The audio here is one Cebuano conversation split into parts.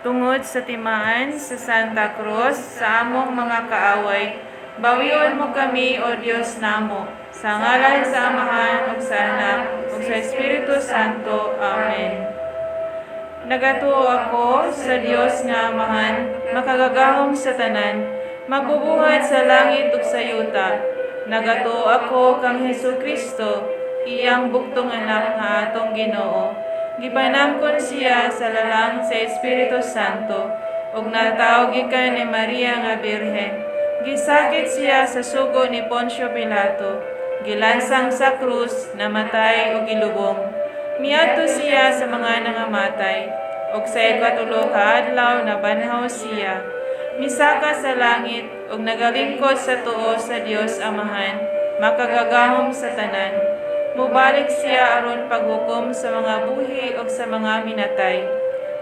Tungod sa timaan sa Santa Cruz sa among mga kaaway, bawion mo kami, O Dios namo, sa ngalan sa Amahan ug sa Anak ug sa Espiritu Santo. Amen. Nagatuo ako sa Dios nga Amahan, makagagahom sa tanan, magbubuhat sa langit ug sa yuta. Nagatuo ako kang Hesus Kristo, iyang bugtong Anak nga atong Ginoo. Gipanangkon siya sa lalang sa Espiritu Santo ug natawo gikan ni Maria nga Birhen. Gisakit siya sa sugo ni Poncio Pilato. Gilansang sa krus, namatay ug gilubong. Miadto siya sa mga nangamatay, ug sa ikatulo ka adlaw nabanhaw siya. Misaka sa langit ug nagalingkod sa tuo sa Dios Amahan, makagagahom sa tanan. Mubalik siya aron paghukom sa mga buhi ug sa mga minatay.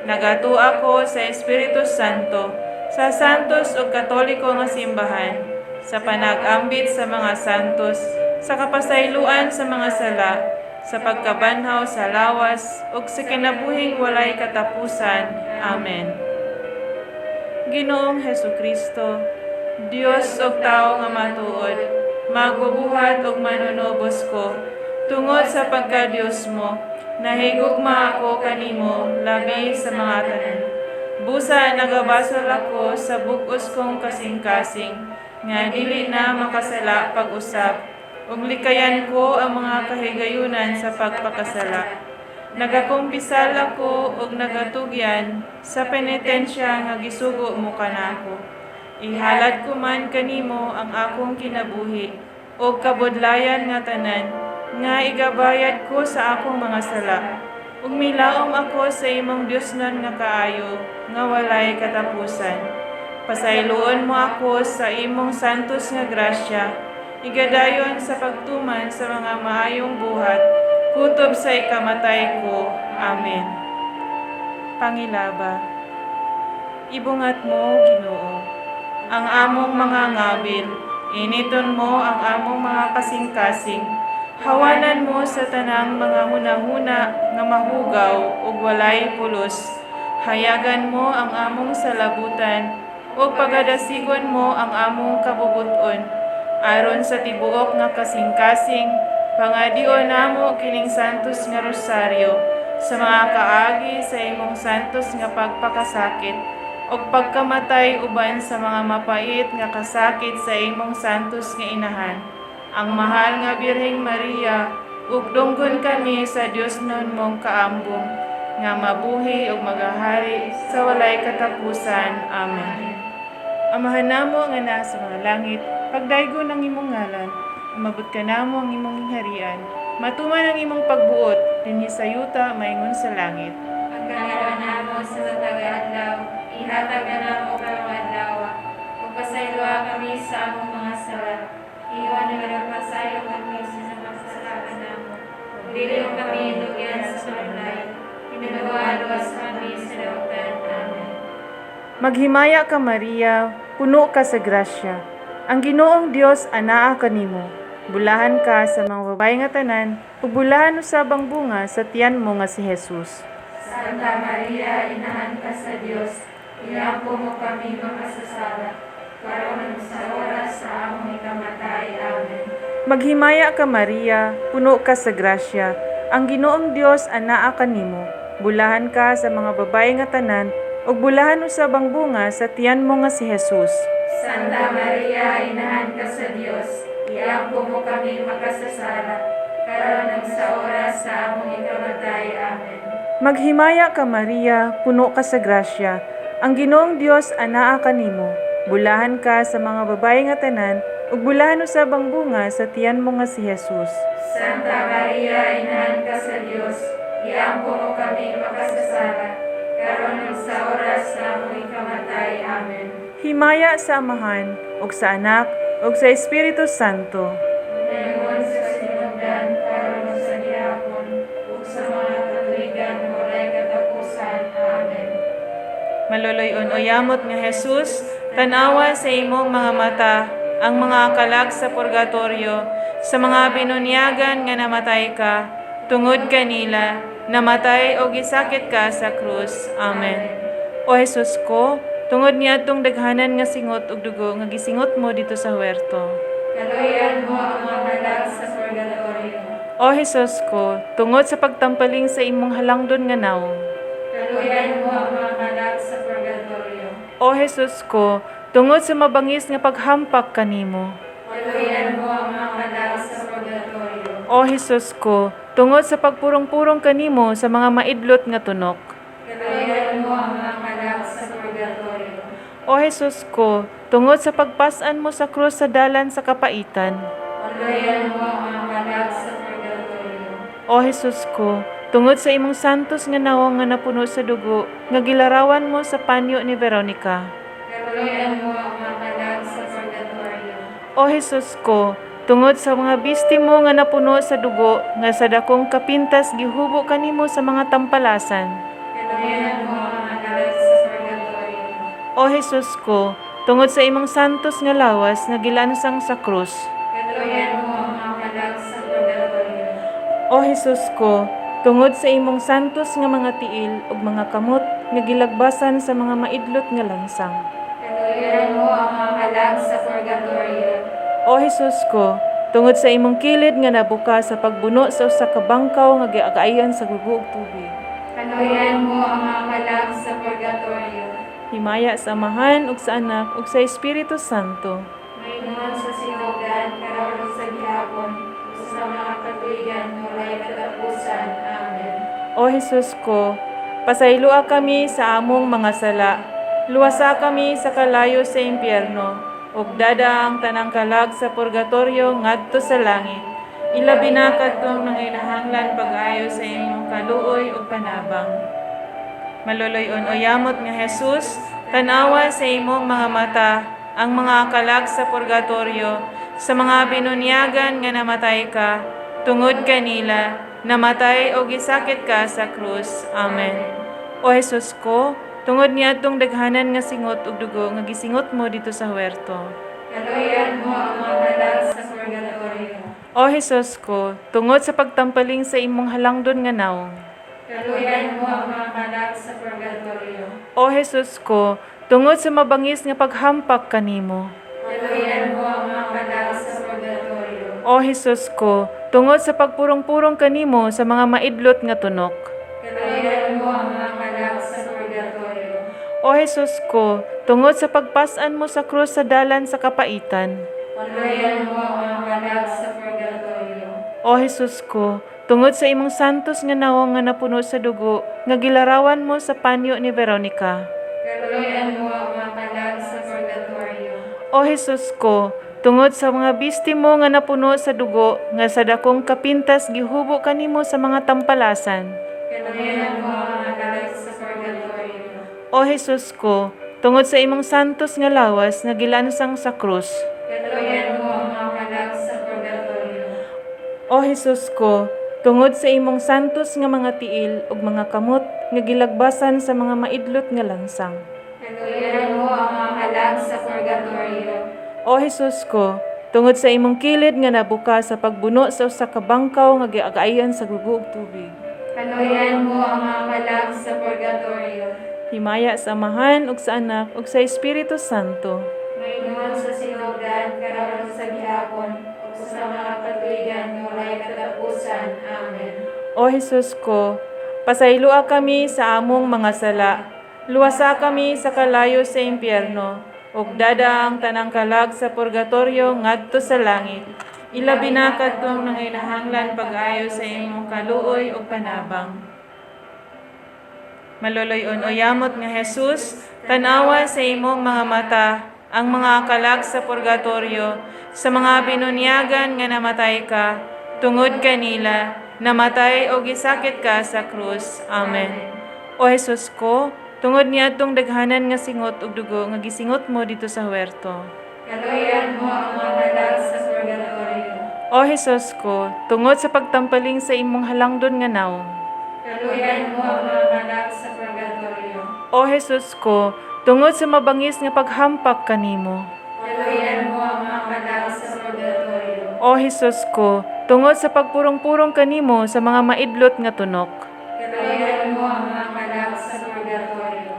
Nagatuo ako sa Espiritu Santo, sa santos ug Katoliko nga simbahan, sa panag-ambit sa mga santos, sa kapasayloan sa mga sala, sa pagkabanhaw sa lawas ug sa kinabuhing walay katapusan. Amen. Ginoong Hesukristo, Dios ug tawo nga matuod, magbubuhat ug manunubos ko, tungod sa pagka-Dios mo, nahigugma ako kanimo labi sa mga tanan. Busa nagabasol ako sa bug-os kong kasing-kasing, nga dili na makasala pag-usab, ug likayan ko ang mga kahigayunan sa pagpakasala. Nagakumpisal ako ug nagatugyan sa penitensya nga gisugo mo kanako. Ihalad ko man kanimo ang akong kinabuhi ug kabudlayan nga tanan nga igabayad ko sa akong mga sala. Ug milaom ako sa imong Diosnon nga kaayo nga walay katapusan. Pasayloon mo ako sa imong santos nga grasya, igadayon sa pagtuman sa mga maayong buhat, kutob sa ikamatay ko. Amen. Pangilaba. Ibungat mo, Ginoo, ang among mga ngabil, initon mo ang among mga kasing-kasing, hawanan mo sa tanang mga hunahuna nga mahugaw ug walay pulos. Hayagan mo ang among salabutan ug pagadasigon mo ang among kabubut-on. Aron sa tibuok nga kasing-kasing, pangadion namo kining santos nga rosaryo sa mga kaagi sa imong santos nga pagpakasakit ug pagkamatay uban sa mga mapait nga kasakit sa imong santos nga inahan, ang mahal nga Birheng Maria, ug dunggon kami sa Diosnon mong kaambong nga mabuhi ug magahari sa walay katapusan. Amen. Amahan namo nga naa sa mga langit, pagdaygon ang imong ngalan, umabot kanamo ang imong gingharian, matuman ang imong pagbuot dinhi sa yuta maingon sa langit. Ang kangilaanan namo sa matag adlaw, ihatag kanamo karong adlaw. Ug pasayloa kami sa among mga sala. Ingon nga nagpasaylo kami sa nakasala kanamo. Ug dili mo kami tugyan sa panulay. Tinuoa luwas kami sa dautan. Amen. Maghimaya ka, Maria, puno ka sa grasya. Ang Ginoong Dios anaa kanimo. Bulahan ka sa mga babae nga tanan, ug bulahan usab ang bunga sa tiyan mo nga si Jesus. Santa Maria, Inahan ka sa Dios, iampo mo kami makasasala, karon sa oras sa among ikamatay. Amen. Maghimaya ka, Maria, puno ka sa grasya. Ang Ginoong Dios anaa kanimo. Bulahan ka sa mga babae nga tanan, ug bulahan usab ang bunga sa tiyan mo nga si Jesus. Santa Maria, Inahan ka sa Dios, iampo mo kami makasasala, karon sa oras sa among ikamatay. Amen. Maghimaya ka, Maria, puno ka sa grasya. Ang Ginoong Dios anaa kanimo. Bulahan ka sa mga babae nga tanan, ug bulahan usab ang bunga sa tiyan mo nga si Jesus. Santa Maria, Inahan ka sa Dios, iampo mo kami makasasala, karon sa oras sa among ikamatay. Amen. Himaya sa Amahan, ug sa Anak, ug sa Espiritu Santo. Ingon sa sinugdan, karon sa gihapon, ug sa mga katuigan walay katapusan. Amen. Maluluy-on o yamot nga Jesus, tan-awa sa imong mga mata ang mga kalag sa purgatorio, sa mga binunyagan nga namatay ka, tungod kanila, namatay o gisakit ka sa krus. Amen. O Jesus ko, tungod niadtong daghanan nga singot ug dugo nga gisingot mo didto sa huerto. Kaluoyan mo ang mga kalag sa purgatorio. O Jesus ko, tungod sa pagtampaling sa imong halangdon nga nawong. Kaluoyan mo ang mga kalag sa purgatorio. O Jesus ko, tungod sa mabangis nga paghampak kanimo. Kaluoyan mo ang mga kalag sa purgatorio. O Jesus ko, tungod sa pagpurong-purong kanimo sa mga maidlot nga tunok. Kaluoyan mo ang mga kalag sa purgatorio. O Jesus ko, tungod sa pagpas-an mo sa krus sa dalan sa kapaitan. Kaluoyan mo ang mga kalag sa purgatorio. O Jesus ko, tungod sa imong santos nga nawong nga napuno sa dugo, nga gilarawan mo sa panyo ni Veronica. Kaluoyan mo ang mga kalag sa purgatorio. O Jesus ko, tungod sa mga bisti mo nga napuno sa dugo, nga sa dakong kapintas gihubo kanimo sa mga tampalasan. Kaluoyan mo ang mga kalag sa purgatorio. O Jesus ko, tungod sa imong santos nga lawas nga gilansang sa krus. Kaluoyan mo ang mga kalag sa purgatorio. O Jesus ko, tungod sa imong santos nga mga tiil ug mga kamot nga gilagbasan sa mga maidlot nga lansang. Kaluoyan mo ang mga kalag sa purgatorio. O Jesus ko, tungod sa imong kilid nga nabuka sa pagbuno sa usa ka bangkaw nga giagayan sa dugo ug tubig. Kaluoyan mo ang mga kalag sa purgatorio. Himaya sa Amahan ug sa Anak ug sa Espiritu Santo. Maingon sa sinugdan, karon ug sa gihapon, ug sa mga katuigan, walay katapusan. Amen. O Jesus ko, pasayloa kami sa among mga sala. Luwasa kami sa kalayo sa impyerno, ug dad-a ang tanang kalag sa purgatorio ngadto sa langit. Ilabi na kadtong nanginahanglan pag-ayo sa imong kaluoy ug panabang. Maluloy-on o yamot nga Jesus, tanawa sa imong mga mata ang mga kalag sa purgatorio, sa mga binunyagan nga namatay ka, tungod kanila, namatay o gisakit ka sa krus. Amen. O Jesus ko, tungod niadtong daghanan nga singot ug dugo nga gisingot mo didto sa huerto. Kaluoyan mo ang mga kalag sa purgatorio. O Jesus ko, tungod sa pagtampaling sa imong halangdon nga nawong. Kaluoyan mo ang mga kalag sa purgatorio. O Jesus ko, tungod sa mabangis nga paghampak kanimo. Kaluoyan mo ang mga kalag sa purgatorio. O Jesus ko, tungod sa pagpurong-purong kanimo sa mga maidlot nga tunok. Kaluoyan mo ang mga kalag sa purgatorio. O Jesus ko, tungod sa pagpas-an mo sa krus sa dalan sa kapaitan. Kaluoyan mo ang mga kalag sa purgatorio. O Jesus ko, tungod sa imong santos nga nawong nga napuno sa dugo, nga gilarawan mo sa panyo ni Veronica. Kaluoyan mo ang mga kalag sa purgatorio. O Jesus ko, tungod sa mga bisti mo nga napuno sa dugo, nga sa dakong kapintas gihubo kanimo sa mga tampalasan. Kaluoyan mo ang mga kalag sa purgatorio. O Jesus ko, tungod sa imong santos nga lawas nga gilansang sa krus. Kaluoyan mo ang mga kalag sa purgatorio. O Jesus ko, tungod sa imong santos nga mga tiil ug mga kamot nga gilagbasan sa mga maidlot nga lansang. Kaluoyan mo ang mga kalag sa purgatorio. O Jesus ko, tungod sa imong kilid nga nabuka sa pagbuno sa usa ka bangkaw nga giagayan sa dugo ug tubig. Kaluoyan mo ang mga kalag sa purgatorio. Himaya sa Amahan ug sa Anak ug sa Espiritu Santo. Maingon sa sinugdan, karon ug sa gihapon, ug sa mga katuigan, walay katapusan. Amen. O Jesus ko, pasayloa kami sa among mga sala. Luwasa kami sa kalayo sa impyerno, ug dad-a ang tanang kalag sa purgatorio ngadto sa langit. Ilabi na kadtong nanginahanglan pag-ayo sa imong kaluoy ug panabang. Maluloy-on o yamot nga Jesus, tanawa sa imong mga mata ang mga kalag sa purgatorio, sa mga binunyagan nga namatay ka, tungod kanila, namatay o gisakit ka sa krus. Amen. O Jesus ko, tungod niadtong daghanan nga singot ug dugo nga gisingot mo didto sa huerto. Kaluoyan mo ang mga kalag sa purgatorio. O Jesus ko, tungod sa pagtampaling sa imong halangdon nga nawong. Kaluoyan mo ang mga kalag sa purgatorio. O Jesus ko, tungod sa mabangis nga paghampak kanimo. Kaluoyan mo ang mga kalag sa purgatorio. O Jesus ko, tungod sa pagpurong-purong kanimo sa mga maidlot nga tunok. Kaluoyan mo ang mga kalag sa purgatorio.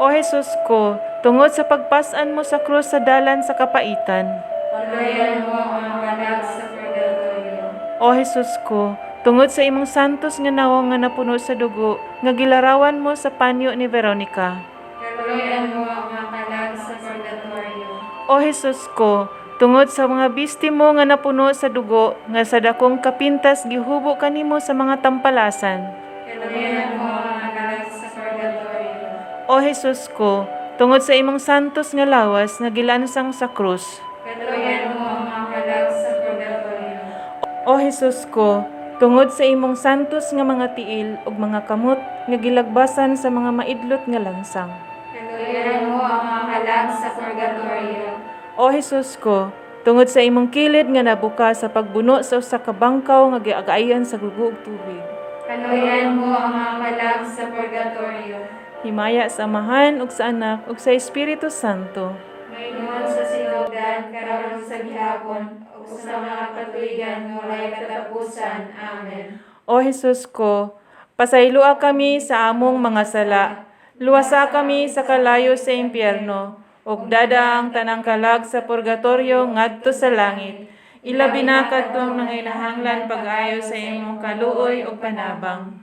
O Jesus ko, tungod sa pagpas-an mo sa krus sa dalan sa kapaitan. Kaluoyan mo ang mga kalag sa purgatorio. O Jesus ko, tungod sa imong santos nga nawong nga napuno sa dugo, nga gilarawan mo sa panyo ni Veronica. Kaluoyan mo ang mga kalag sa purgatorio. O Jesus ko, tungod sa mga bisti mo nga napuno sa dugo, nga sa dakong kapintas gihubo kanimo sa mga tampalasan. Kaluoyan mo ang mga kalag sa purgatorio. O Jesus ko, tungod sa imong santos nga lawas nga gilansang sa krus. Kaluoyan mo ang mga kalag sa purgatorio. O Jesus ko, tungod sa imong santos nga mga tiil ug mga kamot nga gilagbasan sa mga maidlot nga lansang. Kaluoyan mo ang mga kalag sa purgatorio. O Jesus ko, tungod sa imong kilid nga nabuka sa pagbuno sa usa ka bangkaw nga giagayan sa dugo ug tubig. Kaluoyan mo ang mga kalag sa purgatorio. Himaya sa Amahan ug sa Anak ug sa Espiritu Santo. Maingon sa sinugdan, karon sa gihapon, ug sa mga katuigan nga walay katapusan. Amen. O Jesus ko, pasayloa kami sa among mga sala. Luwasa kami sa kalayo sa impyerno, ug dada ang tanang kalag sa purgatorio ngadto sa langit. Ilabi na kadtong nanginahanglan pag-ayo sa imong kaluoy ug panabang.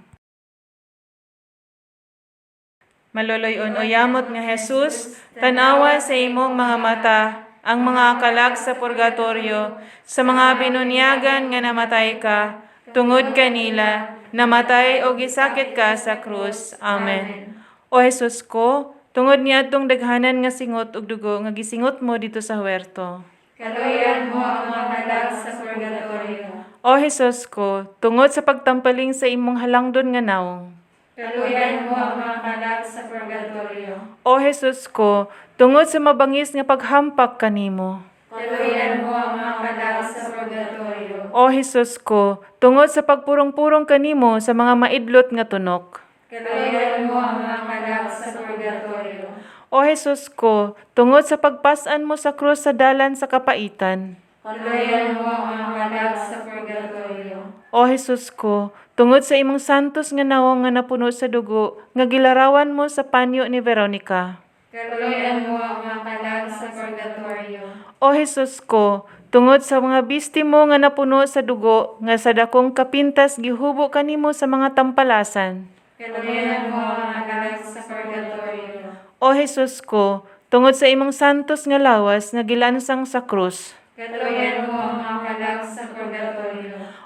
Maloloy-on o yamot nga Jesus, tanawa sa imong mga mata ang mga kalag sa purgatorio, sa mga binunyagan nga namatay ka, tungod kanila, namatay o gisakit ka sa krus. Amen. O Jesus ko, tungod niadtong daghanan nga singot ug dugo nga gisingot mo dito sa huerto. Kaluoyan mo ang mga kalag sa purgatorio. O Jesus ko, tungod sa pagtampaling sa imong halangdon nga nawong. Kaluoyan mo ang mga kalag sa purgatorio. O Jesus ko, tungod sa mabangis nga paghampak kanimo. Kaluoyan mo ang mga kalag sa purgatorio. O Jesus ko, tungod sa pagpurong-purong kanimo sa mga maidlot nga tunok. Kaluoyan mo ang mga kalag sa purgatorio. O Jesus ko, tungod sa pagpas-an mo sa krus sa dalan sa kapaitan. Kaluoyan mo ang mga kalag sa purgatorio. O Jesus ko, tungod sa imong santos nga nawong nga napuno sa dugo, nga gilarawan mo sa panyo ni Veronica. Kaluoyan mo ang mga kalag sa purgatorio. O Jesus ko, tungod sa mga bisti mo nga napuno sa dugo, nga sa dakong kapintas gihubo kanimo sa mga tampalasan. Kaluoyan mo ang mga kalag sa purgatorio. O Jesus ko, tungod sa imong santos nga lawas nga gilansang sa krus. Kaluoyan mo ang mga kalag sa purgatorio.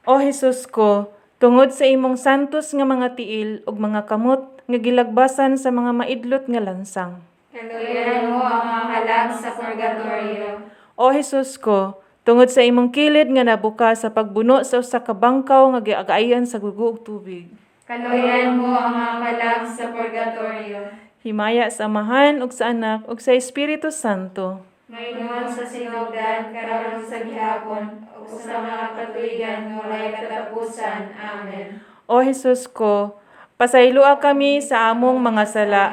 O Jesus ko, tungod sa imong santos nga mga tiil ug mga kamot nga gilagbasan sa mga maidlot nga lansang. Kaluoyan mo ang mga kalag sa purgatorio. O Jesus ko, tungod sa imong kilid nga nabuka sa pagbuno sa usa ka bangkaw nga giagayan sa dugo ug tubig. Kaluoyan mo ang mga kalag sa purgatorio. Himaya sa Amahan ug sa Anak ug sa Espiritu Santo. Maingon sa sinugdan, karon sa gihapon, ug sa mga katuigan nga walay katapusan. Amen. O Jesus ko, pasayloa kami sa among mga sala.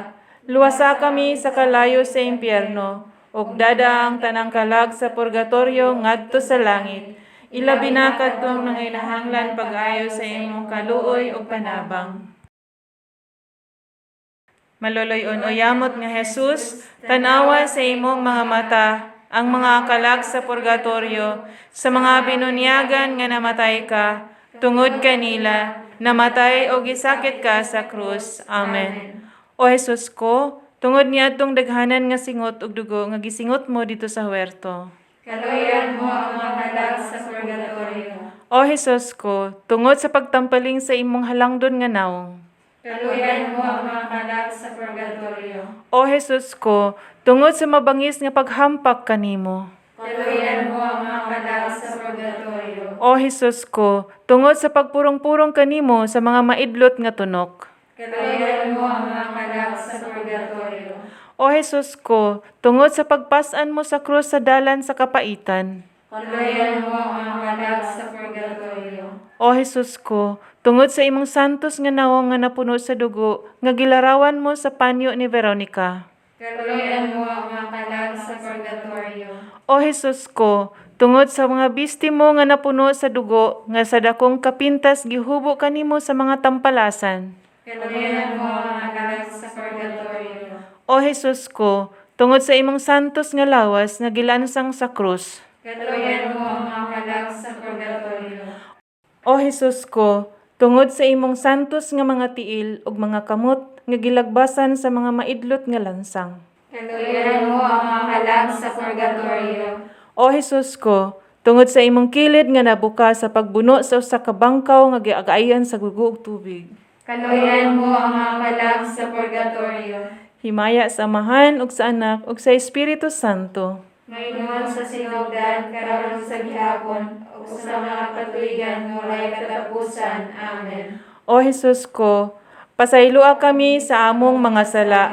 Luwasa kami sa kalayo sa impyerno, ug dada ang tanang kalag sa purgatorio ngadto sa langit. Ilabi na kadtong nanginahanglan pag-ayo sa imong kaluoy ug panabang. Maloloy-on o yamot nga Jesus, tanawa sa imong mga mata ang mga kalag sa purgatorio, sa mga binunyagan nga namatay ka, tungod kanila, namatay o gisakit ka sa krus. Amen. O Jesus ko, tungod niadtong daghanan nga singot ug dugo nga gisingot mo dito sa huerto. Kaluoyan mo ang mga kalag sa purgatorio. O Jesus ko, tungod sa pagtampaling sa imong halangdon nga nawong. Kaluoyan mo ang mga kalag sa purgatorio. O Jesus ko, tungod sa mabangis nga paghampak kanimo. Kaluoyan mo ang mga kalag sa purgatorio. O Jesus ko, tungod sa pagpurong-purong kanimo sa mga maidlot nga tunok. Kaluoyan mo ang mga kalag sa purgatorio. O Jesus ko, tungod sa pagpas-an mo sa krus sa dalan sa kapaitan. Kaluoyan mo ang mga kalag sa purgatorio. O Jesus ko, tungod sa imong santos nga nawong nga napuno sa dugo, nga gilarawan mo sa panyo ni Veronica. Kaluoyan mo ang mga kalag sa purgatorio. O Jesus ko, tungod sa mga bisti mo nga napuno sa dugo, nga sa dakong kapintas gihubo kanimo sa mga tampalasan. Kaluoyan mo ang mga kalag sa purgatorio. O Jesus ko, tungod sa imong santos nga lawas nga gilansang sa krus. Kaluoyan mo ang mga kalag sa purgatorio. O Jesus ko, tungod sa imong santos nga mga tiil ug mga kamot nga gilagbasan sa mga maidlot nga lansang. Kaluoyan mo ang mga kalag sa purgatorio. O Jesus ko, tungod sa imong kilid nga nabuka sa pagbuno sa usa ka bangkaw nga giagayan sa gugo ug tubig. Kaluoyan mo ang mga kalag sa purgatorio. Himaya sa Amahan ug sa Anak ug sa Espiritu Santo. Maingon sa sinugdan, karon sa gihapon, ug sa mga katuigan nga walay katapusan. Amen. O Jesus ko, pasayloa kami sa among mga sala.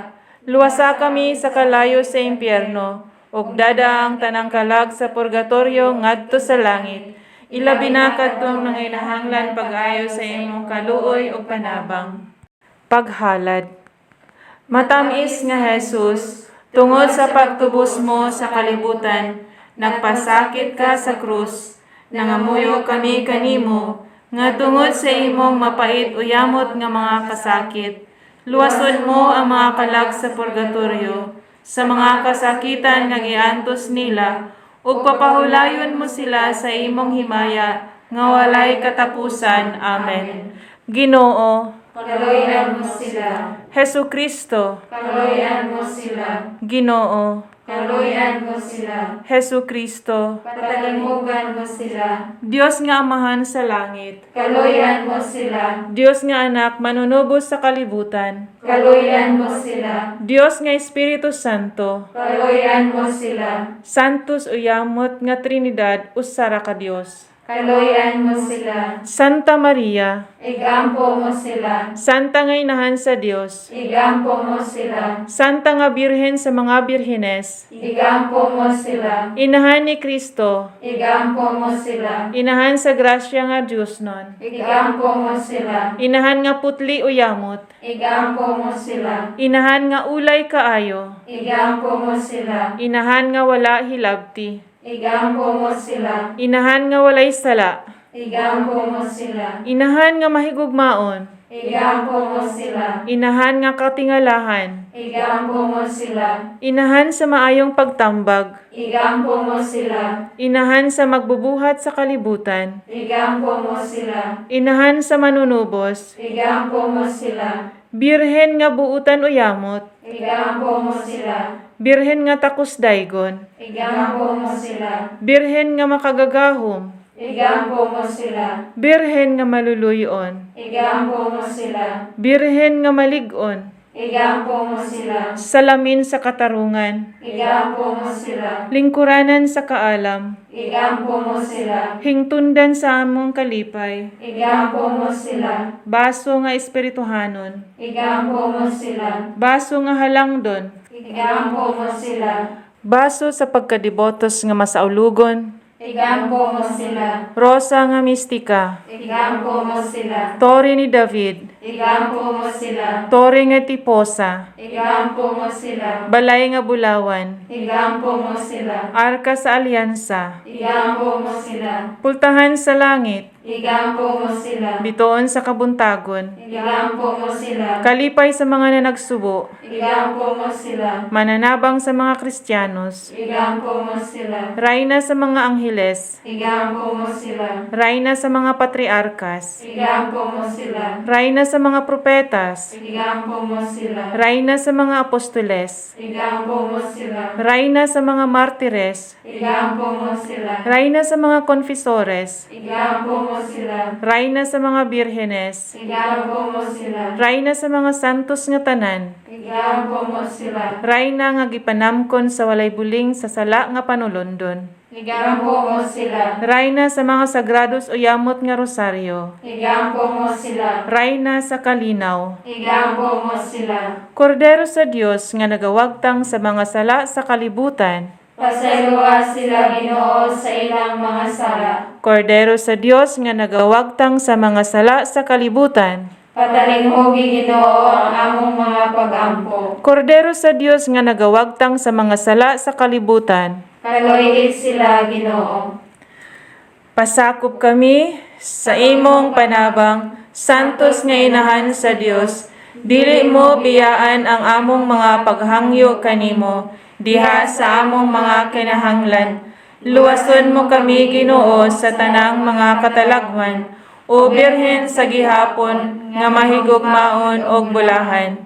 Luwasa kami sa kalayo sa impyerno, ug dada ang tanang kalag sa purgatorio ngadto sa langit. Ilabi na kadtong nanginahanglan pag-ayo sa imong kaluoy ug panabang. Paghalad. Matamis nga Jesus, tungod sa pagtubos mo sa kalibutan, nagpasakit ka sa krus. Nangamuyo kami kanimo, nga tungod sa imong mapait o yamot nga mga kasakit, luwason mo ang mga kalag sa purgatorio, sa mga kasakitan nga giantos nila, ug papahulayon mo sila sa imong himaya, nga walay katapusan. Amen. Ginoo, Kaluoyan mo sila. Hesu Kristo, Kaluoyan mo sila. Ginoo, Kaluoyan mo sila. Hesu Kristo, Patalimugan mo sila. Dios nga Amahan sa langit, Kaluoyan mo sila. Dios nga Anak manunubos sa kalibutan, Kaluoyan mo sila. Dios nga Espiritu Santo, Kaluoyan mo sila. Santos uyamot nga Trinidad usa ra ka Dios. Kaluoyan mo sila. Santa Maria, Igampo mo sila. Santa nga Inahan sa Dios, Igampo mo sila. Santa nga Birhen sa mga birhenes, Igampo mo sila. Inahan ni Kristo, Igampo mo sila. Inahan sa grasya nga Dios nun, Igampo mo sila. Inahan nga putli uyamot, Igampo mo sila. Inahan nga ulay kaayo, Igampo mo sila. Inahan nga wala hilabti, Igampo mo sila. Inahan nga walay sala, Igampo mo sila. Inahan nga mahigugmaon, Igampo mo sila. Inahan nga katingalahan, Igampo mo sila. Inahan sa maayong pagtambag, Igampo mo sila. Inahan sa magbubuhat sa kalibutan, Igampo mo sila. Inahan sa manunubos, Igampo mo sila. Birhen nga buutan o yamot, Igampo mo sila. Birhen nga takos daygon, Igampo mo sila. Birhen nga makagagahom, Igampo mo sila. Birhen nga maluluyon, Igampo mo sila. Birhen nga malig-on, Igampo mo sila. Salamin sa katarungan, Igampo mo sila. Lingkuranan sa kaalam, Igampo mo sila. Hingtundan sa among kalipay, Igampo mo sila. Baso nga espirituhanon, Igampo mo sila. Baso nga halangdon, Igampo mo sila. Baso sa pagkadibotos nga masaulugon, Igampo mo sila. Rosa nga mistika, Igampo mo sila. Tore ni David, Igampo mo sila. Tore nga tiposa, Igampo mo sila. Balay nga bulawan, Igampo mo sila. Arka sa alyansa, Igampo mo sila. Pultahan sa langit, Igampo mo sila. Bitoon sa kabuntagon, Igampo mo sila. Kalipay sa mga nanagsubo, Igampo mo sila. Mananabang sa mga Kristiyanos, Igampo mo sila. Rayna sa mga angheles, Igampo mo sila. Rayna sa mga patriarkas, Igampo mo sila. Rayna sa mga propetas, Igampo mo sila. Rayna sa mga apostoles, Igampo mo sila. Rayna sa mga martires, Igampo mo sila. Rayna sa mga konfesores, Igampo mo sila. Rayna sa mga birhenes, Igampo mo sila. Rayna sa mga santos nga tanan, Igampo mo sila. Rayna nga gipanamkon sa walay buling sa sala nga panulondon. Igampo mo sila. Rayna sa mga sagrados o yamot nga rosaryo. Igampo mo sila. Rayna sa kalinaw. Igampo mo sila. Kordero sa Dios nga nagawagtang sa mga sala sa kalibutan. Pasayloa sila, Ginoo, sa ilang mga sala. Kordero sa Dios nga nagawagtang sa mga sala sa kalibutan. Patalinghugi, Ginoo, ang among mga pag-ampo. Kordero sa Dios nga nagawagtang sa mga sala sa kalibutan. Kaluoy sila, Ginoo. Pasakop kami sa imong panabang. Santos nga Inahan sa Dios, dili mo biyaan ang among mga paghangyo kanimo diha sa among mga kinahanglan. Luwason mo kami, Ginoo, sa tanang mga katalagman. O Birhen sa gihapon nga mahigugmaon og bulahan.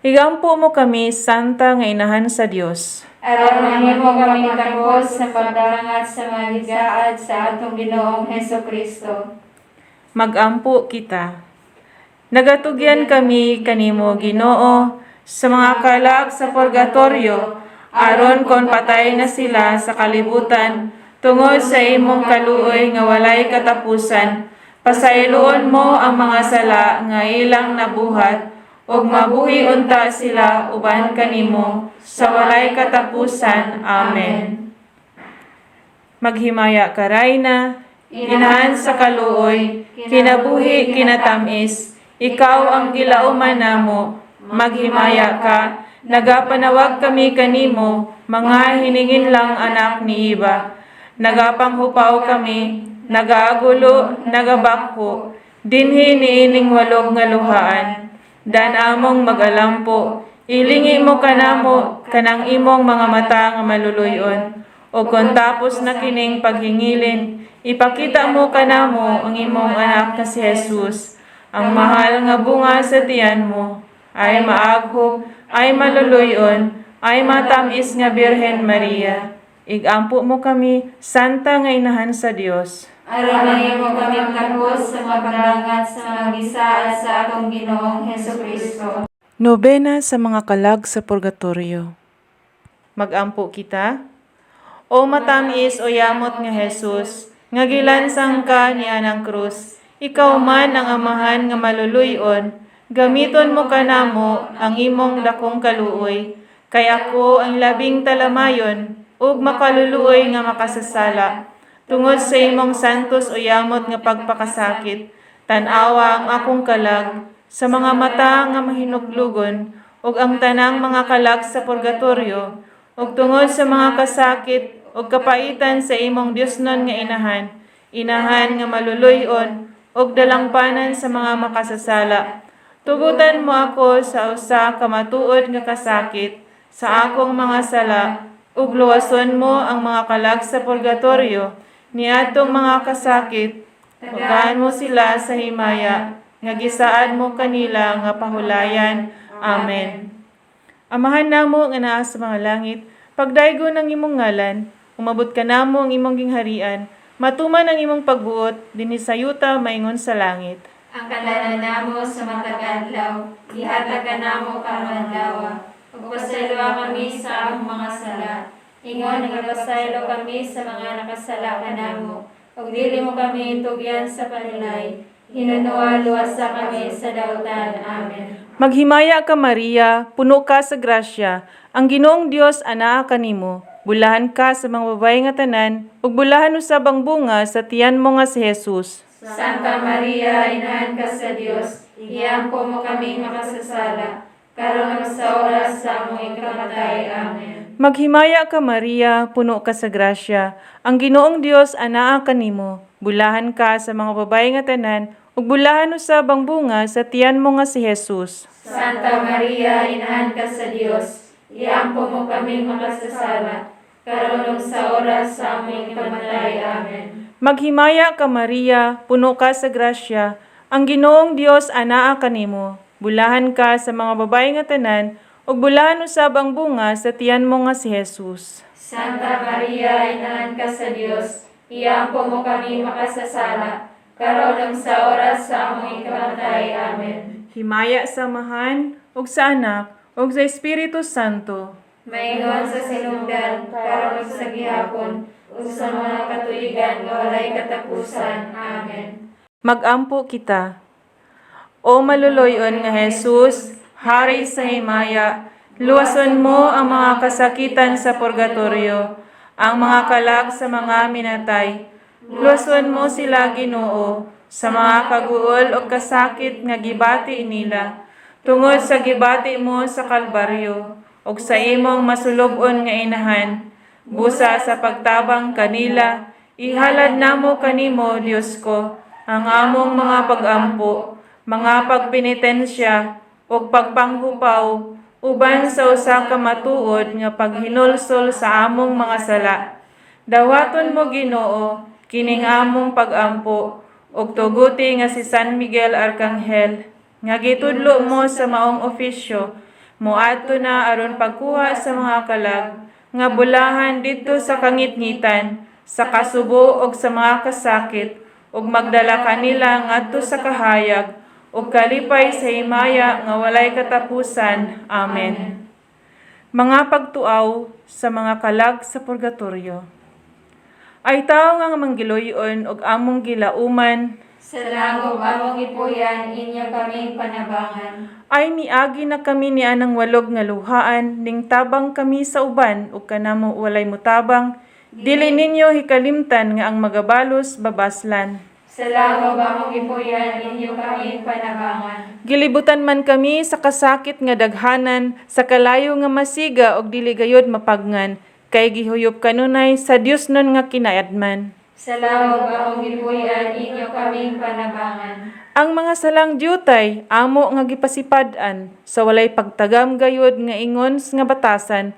Igampo mo kami, Santa nga Inahan sa Dios. Aron mahimo kami takos sa pagdangat sa mga gisaad sa atong Ginoong Heso Kristo. Magampo kita. Nagatugyan kami kanimo, Ginoo, sa mga kalag sa purgatorio, aron kon patay na sila sa kalibutan tungod sa imong kaluoy nga walay katapusan, pasayloon mo ang mga sala nga ilang nabuhat ug mabuhi unta sila uban kanimo sa walay katapusan. Amen. Maghimaya ka, Rayna, Inahan sa kaluoy, kinabuhi kinatamis, ikaw ang gilauman namo. Maghimaya ka, nagapanawag kami kanimo, mga hiningin lang anak ni Iba. Nagapanghupaw kami, nagaagulo, nagabakho, dinhi niining walog nga luhaan. Dan among magalampo, ilingi mo kanamo, kanang imong mga mata nga maluluyon. O kung tapos na kining paghingilin, ipakita mo kanamo ang imong anak na si Jesus, ang mahal nga bunga sa tiyan mo, ay maaghop, ay maluluyon, ay matamis nga Birhen Maria. Igampo mo kami, Santa nga Inahan sa Dios. Aron mahimo kami takos sa pagdangat sa mga gisaad sa atong Ginoong Heso Kristo. Nobena sa mga kalag sa purgatorio. Magampo kita. O matamis o yamot nga Jesus, nga gilansang ka ni anang krus, ikaw man ang Amahan nga maluluyon, gamiton mo kanamo ang imong dakong kaluoy, kay ako ang labing talamayon ug makaluluoy nga makasasala. Tungod sa imong santos o yamot nga pagpakasakit, tan-awa ang akong kalag sa mga mata nga mahinuglugon ug ang tanang mga kalag sa purgatorio, ug tungod sa mga kasakit ug kapaitan sa imong Diosnon nga Inahan, Inahan nga maluluy-on ug dalangpanan sa mga makasasala. Tugutan mo ako sa usa ka matuod nga kasakit sa akong mga sala ug luwason mo ang mga kalag sa purgatorio niadtong mga kasakit. Tagaan mo sila sa himaya nga gisaad mo kanila nga pahulayan. Amen. Amahan namo nga naa sa mga langit, pagdaygon ang imong ngalan, umabot kanamo ang imong gingharian, matuman ang imong pagbuot dinhi sa yuta maingon sa langit. Ang kalanan namo sa matag adlaw, ihatag kanamo karong adlaw. Ug pasayloa kami sa among mga sala. Ingon nga nagpasaylo kami sa mga nakasala kanamo. Ug dili mo kami tugyan sa panulay. Hinunoa luwasa kami sa dautan. Amen. Maghimaya ka, Maria, puno ka sa grasya. Ang Ginoong Dios anaa kanimo. Bulahan ka sa mga babaye nga tanan, ug bulahan usab ang bunga sa tiyan mo nga si Jesus. Santa Maria, Inahan ka sa Dios, iampo mo kaming makasasala, karon ug sa oras sa among ikamatay. Amen. Maghimaya ka, Maria, puno ka sa grasya. Ang Ginoong Dios anaa kanimo. Bulahan ka sa mga babaye nga tanan, ug bulahan usab ang bunga sa tiyan mo nga si Jesus. Santa Maria, Inahan ka sa Dios, iampo mo kaming makasasala, karon ug sa oras sa among ikamatay. Amen. Maghimaya ka, Maria, puno ka sa grasya. Ang Ginoong Dios anaa kanimo. Bulahan ka sa mga babaye nga tanan, ug bulahan usab ang bunga sa tiyan mo nga si Jesus. Santa Maria, Inahan ka sa Dios, iampo mo kami makasasala, karon ug sa oras sa among ikamatay. Amen. Himaya sa Amahan, ug sa Anak, ug sa Espiritu Santo. Maingon sa sinugdan, karon ug sa gihapon, ug sa mga katuigan nga walay katapusan. Amen. Magampo kita. O maluluyon nga Jesus, Hari sa himaya, luwason mo ang mga kasakitan sa purgatorio, ang mga kalag sa mga minatay. Luwason mo sila, Ginoo, sa mga kaguol o kasakit nga gibati nila, tungod sa gibati mo sa Kalbaryo, ug sa imong masulub-on nga Inahan. Busa sa pagtabang kanila, ihalad namo kanimo, Dios ko, ang among mga pagampo. mga pagpenitensya ug pagpanghupaw uban sa usa ka matuod nga paghinulsol sa among mga sala. Dawaton mo, Ginoo, kining among pagampo ug tuguti nga si San Miguel Arkanghel nga gitudlo mo sa maong ofisyo moadto na aron pagkuha sa mga kalag nga bulahan didto sa kangitngitan, sa kasubo ug sa mga kasakit, ug magdala kanila ngadto sa kahayag ug kalipay sa himaya nga walay katapusan. Amen. Mga pagtuaw sa mga kalag sa purgatorio. Ay tawo nga manggiloy-on ug among gilauman, Sa langob among gipuy-an, inyo kaming panabangan. Ay miagi na kami ni anang walog nga luhaan ning tabang kami sa uban ug kanamo walay mutabang, dili ninyo hikalimtan nga ang magabalos babaslan. Sa langob among gipuy-an, inyo kaming panabangan. Gilibutan man kami sa kasakit nga daghanan, sa kalayo nga masiga og dili gayod mapagngan, kay gihuyop kanunay sa Dios nun nga kinaadman. Sa langob among gipuy-an, inyo kaming panabangan. Ang mga salang dyutay amo nga gipasipad-an sa walay pagtagam gayod nga ingon nga batasan,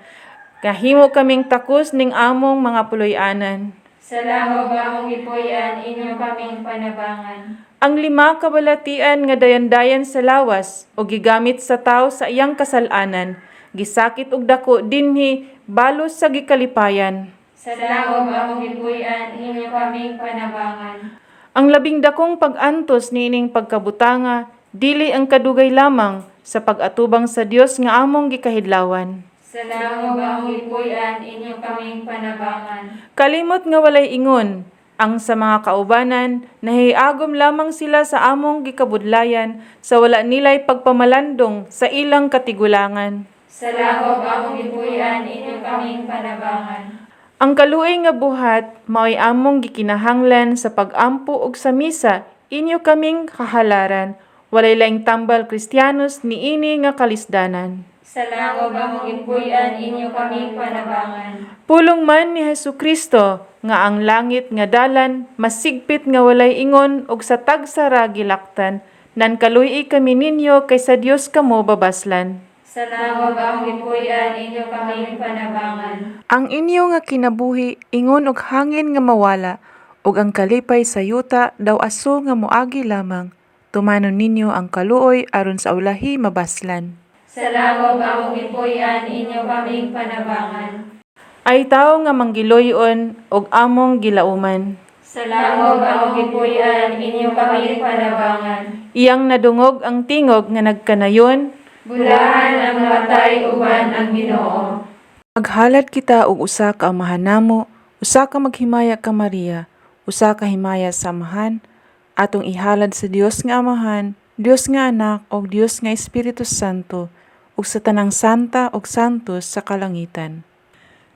kahimo kaming takos ning among mga puloy-anan. Sa langob among gipuy-an, inyo kaming panabangan. Ang lima ka balatian nga dayandayan sa lawas o gigamit sa tawo sa iyang kasal-anan, gisakit og dako dinhi balos sa gikalipayan. Sa langob among gipuy-an, inyo kaming panabangan. Ang labing dakong pag-antos niining pagkabutanga dili ang kadugay lamang sa pag-atubang sa Dios nga among gikahidlawan. Sa langob among gipuy-an, inyo kaming panabangan. Kalimot nga walay ingon ang sa mga kaubanan, nahiagom lamang sila sa among gikabudlayan sa wala nilay pagpamalandong sa ilang katigulangan. Sa langob among gipuy-an, inyo kaming panabangan. Ang kaluoy nga buhat maoy among gikinahanglan sa pag-ampo ug sa misa, inyo kaming kahalaran. Walay laing tambal Kristiyanos niini nga kalisdanan. Sa langob among gipuy-an, inyo kaming panabangan. Pulong man ni Hesus Kristo nga ang langit nga dalan masigpit nga walay ingon ug sa tagsara gilaktan, nan kaluy kami ninyo kay sa Dios kamo babaslan. Sa langob among gipuy-an, inyo kaming panabangan. Ang inyo nga kinabuhi ingon og hangin nga mawala, ug ang kalipay sa yuta daw aso nga moagi lamang. Tumanon ninyo ang kaluoy aron sa ulahi mabaslan. Sa langob among gipuy-an, inyo kaming panabangan. Ay tawo nga manggiloy-on og among gilauman. Sa langob among gipuy-an, inyo kaming panabangan. Iyang nadungog ang tingog nga nagkanayon, Bulahan ang matay uban ang Ginoo. Maghalad kita og usa ka Amahan namo, usa ka maghimaya ka Maria, usa ka himaya sa Amahan, atong ihalad sa Dios nga Amahan, Dios nga Anak ug Dios nga Espiritu Santo, ug sa tanang santa ug santos sa kalangitan.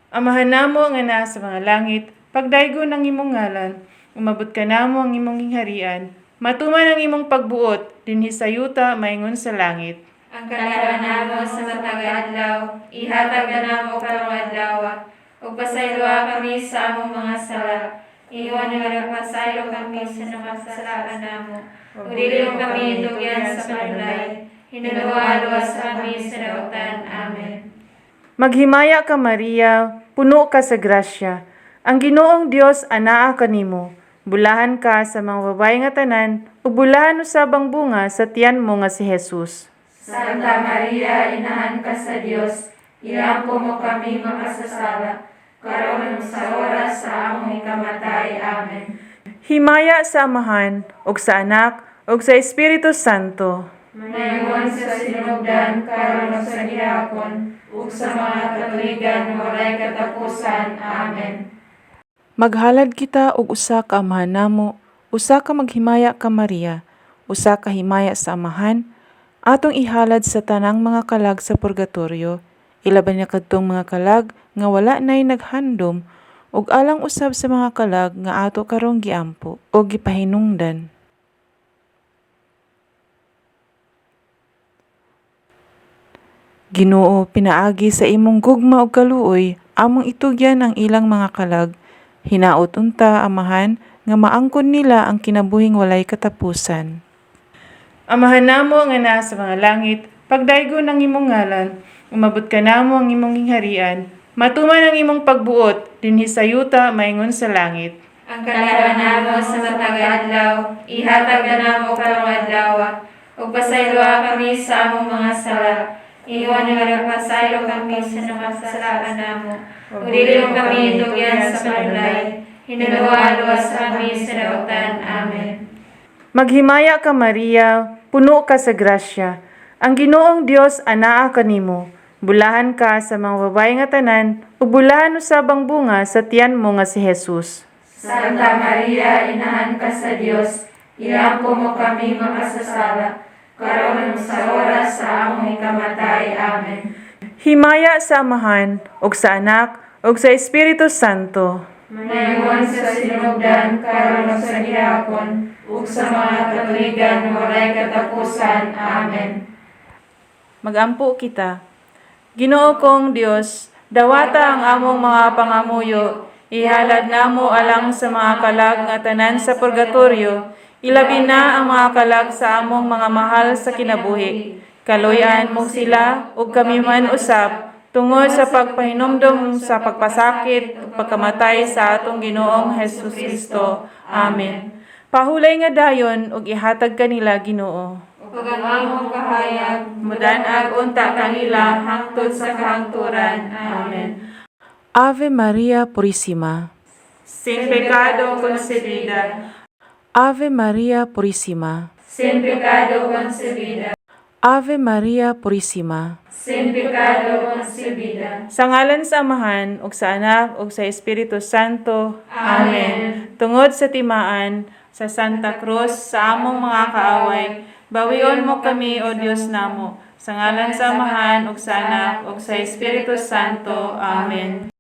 Amahan namo nga naa sa mga langit, pagdaygon ang imong ngalan, umabot kanamo ang imong gingharian, matuman ang imong pagbuot dinhi sa yuta maingon sa langit. Ang kaliwa namo sa matag adlaw, ihatag kanamo karong adlaw, ug pasayloa kami sa among mga sala. Ingon nga nagpasaylo kami sa nakasala kanamo. Ug dili mo kami itugyan sa panulay. Hinuluha luwas kami sa dautan. Amen. Maghimaya ka, Maria, puno ka sa grasya. Ang Ginoong Dios anaa kanimo. Bulahan ka sa mga babae nga tanan, ug bulahan usab ang bunga sa tiyan mo nga si Jesus. Santa Maria, inahan ka sa Dios, iampo mo kami makasasala, karon sa oras sa among ikamatay. Amen. Himaya sa Amahan, ug sa Anak, ug sa Espiritu Santo. Maingon sa sinugdan, karon ug sa gihapon, ug sa mga katuigan walay katapusan. Amen. Maghalad kita og usa ka Amahan namo, usa ka maghimaya ka Maria, usa ka himaya sa Amahan, atong ihalad sa tanang mga kalag sa purgatorio, ilabi na kadtong mga kalag nga wala nay naghandom, ug alang usab sa mga kalag nga ato karong giampo o gipahinungdan. Ginoo, pinaagi sa imong gugma ug kaluoy, among itugyan ang ilang mga kalag. Hinaot unta, Amahan, nga maangkon nila ang kinabuhing walay katapusan. Amahan namo nga naa sa mga langit, pagdaygon ang imong ngalan, umabot kanamo ang imong gingharian, matuman ang imong pagbuot dinhi sa yuta maingon sa langit. Ang kaliwa namo sa matag adlaw, ihatag kanamo karong adlaw. Ug pasayloa kami sa among mga sala. Ingon nga nagpasaylo kami sa nakasala kanamo. Ug dili mo kami itugyan sa panulay. Hinuluwa luwas kami sa dautan. Amen. Maghimaya ka, Maria, puno ka sa grasya. Ang Ginoong Dios anaa kanimo. Bulahan ka sa mga babae nga tanan, ug bulahan usab ang bunga sa tiyan mo nga si Jesus. Santa Maria, inahan ka sa Dios, iampo mo kami makasasala, karon sa oras sa among ikamatay. Amen. Himaya sa Amahan, ug sa Anak, ug sa Espiritu Santo. Maingon sa sinugdan, karon ug sa gihapon, ug sa mga katuigan walay katapusan. Amen. Magampo kita. Ginoo kong Dios, dawata ang among mga pangamuyo, ihalad namo alang sa mga kalag nga tanan sa purgatorio, ilabi na ang mga kalag sa among mga mahal sa kinabuhi. Kaluyan mo sila ug kami man usab tungod sa pagpahinumdom sa pagpasakit ug pagkamatay sa atong Ginoong Hesus Kristo. Amen. Pahulay nga dayon ug ihatag kanila, Ginoo. Ug ang imong kahayag, Mudan-ag unta kanila hangtod sa kahangturan. Amen. Ave Maria Purisima. Sin pecado concebida. Ave Maria Purisima. Sin pecado concebida. Ave Maria Purisima. Sin pecado concebida. Sa ngalan sa Amahan, ug sa Anak, ug sa Espiritu Santo. Amen. Tungod sa timaan, sa Santa Cruz, sa among mga kaaway, bawion mo kami, O Dios namo. Sa ngalan sa Amahan, ug sa Anak, ug sa Espiritu Santo. Amen.